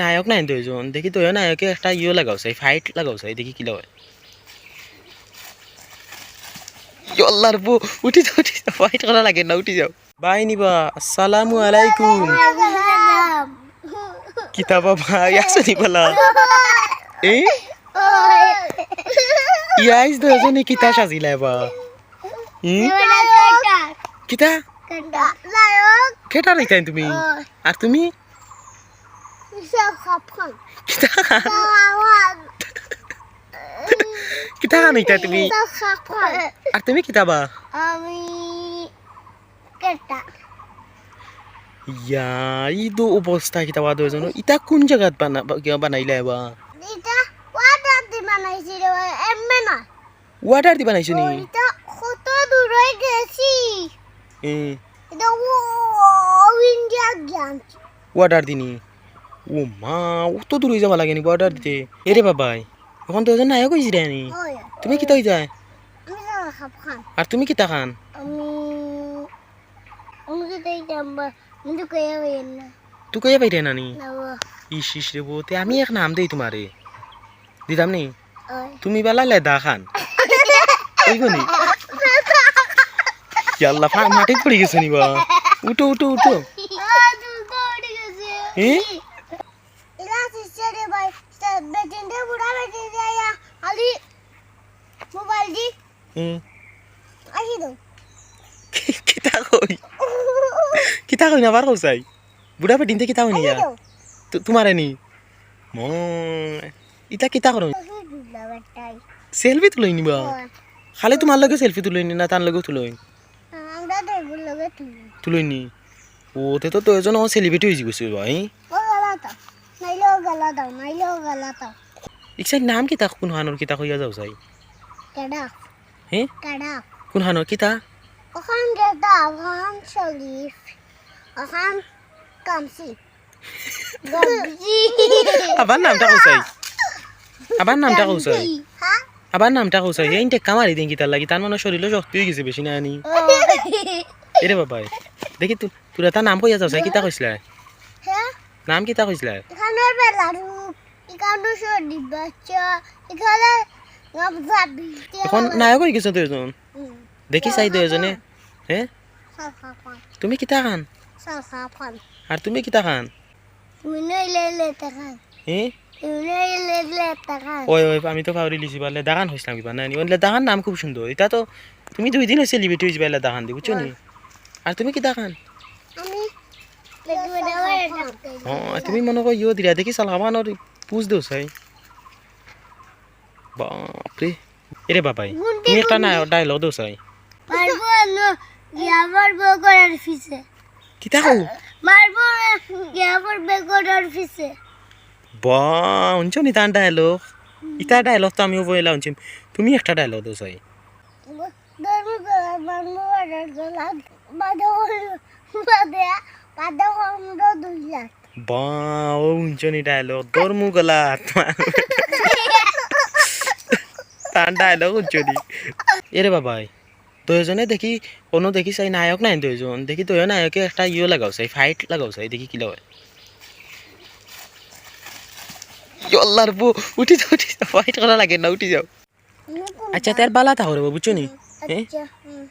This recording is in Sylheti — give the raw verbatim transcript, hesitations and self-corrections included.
নায়ক নাই দুইজন, দেখি দুইও নায়কে একটা ইয়ো লাগাও চাই, ফাইট লাগাও চাই, দেখি কিলা অয়। ইয়ো আল্লাহর বউ, উঠি যাও, উঠি যাও, ফাইট করা লাগে না, উঠি যাও। বাই নিবা, আসসালামু আলাইকুম। কিতা বাবা, আছো নি বালা? এ? ইয়াইস দুইজনে কিতা সাজিলায় বা? হুম? কিতা? কেটার অইতায় তুমি? আর তুমি? কিতা খান? কিতা খান অইতায় তুমি? আর তুমি কিতা বা? আমি কেটা। ইয়া, ই তো অবস্থা কিতা বা দুইজন। ইতা কোন জাগাত বানা-, বা-, কিবা বানাইলা এবা? ইটা অর্ডার দি বানাইছি রে, এমনে না। অর্ডার দি বানাইছো নি? ও, ইটা কত দূরে গেছি। এ। ইটা ও, ও ইন্ডিয়া গিয়া আনছি। অর্ডার দিনি? ও মা, অত দূরে যাওয়া লাগে নি অর্ডার দিতে? এরে বাবাই, অখন দুইজন নায়ক অইছি রে নি? অয়। তুমি কিতা অইতায়? আমি তো খাপ খান। আর তুমি কিতা খান? আমি, আমি কিতা অইতাম বা, আমি তো কইয়া পাইরাম না। তুই কইয়া পাইরে না নি? না বা। ইস, ইস রে বউ, তে আমি এক নাম দেই তোমারে। দিতাম নি? অয়। তুমি বালা লেদা খান। অইবো নি? ইয়া আল্লাহ, ফা-, মাটিত পড়ি গেছো নি বা? উঠো, উঠো, উঠো। আ, দুলটা উঠি গেছে। এ? ইলা শিষ্য রে ভাই, তা বেটিনরে বুড়া বেটিনরে আয়া, খালি মোবাইল দি। হুম। আসি তো। কিতা কই? কিতা কই না, আবার কও চাই। বুড়া বেটিনতে কিতা কই না আসি ইয়া? তো। তু-, তোমারে নি? ম-, ইতা কিতা করো? সেলফি তুলইন নি বা? অয়। খালি তোমার লগে সেলফি তুলইন নি না, তার লগেও তুলইন? আমরা দুইগুর লগে তুলি। তুলইন নি? ও, তে তো দুইজন অখন সেলিব্রিটি অইযিগি বা, হি? ও গালাতা। নাইলে ও গালাতা, নাইলে ও গালাতা। ইকসাই নাম কিতা, কুনখানর কিতা কইয়া যাও চাই? কেডা? হে? কেডা? কুনখানর কিতা? অখান যেতা, অখান শরীফ, অখান কামসি। আবার নামটা কও চাই। আবার নামটা কও চাই। হ্যাঁ? আবার নামটা কও চাই। এই টেক্কা মারি দেইন কিতার লাগি? তার মানে শরীরও শক্তি অইগেছে বেশি না নি? ও। এরে বাবাই। দেখি তু-, তুরা তার নাম কইয়া যাও চাই, কিতা কইছলায়? হ্যাঁ? নাম কিতা কইছলায়? এখানে বেলারু, এখানে শরীফ বাচ্চা, এখানে গামছা বিলতে অখন হবে। নায়ক অইগেছো দুইজন। হুম। দেখি চাই দুইজনে। হে? সালফা খান। তুমি কিতা খান? সালফা খান। আর তুমি কিতা খান? তুমি নইলে লেতা খান। হে? তুমি নইলে লেতা খান। ওই, ওই, আমি তো পাউরিলিছি, বা লেদা খান কইছলাম কিবা, না নি? ওই লেদা খান নাম খুব সুন্দর। ইতা তো তুমি দুইদিন অইছে সেলিব্রিটি অইযিবায় লেদা খান দি, বুঝছো নি? আর তুমি কিতা খান? আমি লেদা খান। ও, তুমি মনো কয় ইয়ো দিরা, দেখি সালফা খানর পুজ দেও চাই। বাপরে। এরে বাবাই, গুন্ডি তুমি একটা না গুন্ডি। ডায়লগ দেও চাই। মারবো আনো, গিয়া মারবো ঘোড়ার পিছে। কিতা কও? মারবো, গিয়া মারবো ঘোড়ার পিছে। বা, হুনছো নি তার ডায়লগ? ইতা ডায়লগ তো আমিও পয়লা হুনছি। তুমি একটা ডায়লগ দেও চাই। ধর্ম গলা, ধর্ম গলা, বাদে, বাদে, বাদে কম দুই লাখ। বা, ও হুনছো নি ডায়লগ? ধর্মু গলা আত্মা। তার ডায়লগ হুনছো নি? এরে বাবাই, দুইজনে দেখি, অনো দেখি চাই নায়ক নাই দুইজন। দেখি দুইও নায়কে একটা ইয়ো লাগাও চাই, ফাইট লাগাও চাই, দেখি কিলা অয়। ইয়ো আল্লাহর বউ, উঠি যাও, উঠি যাও, ফাইট করা লাগে না, উঠি যাও। আচ্ছা, তার বালা থাকো রে, বুঝছো নি? হে? আচ্ছা, হুম।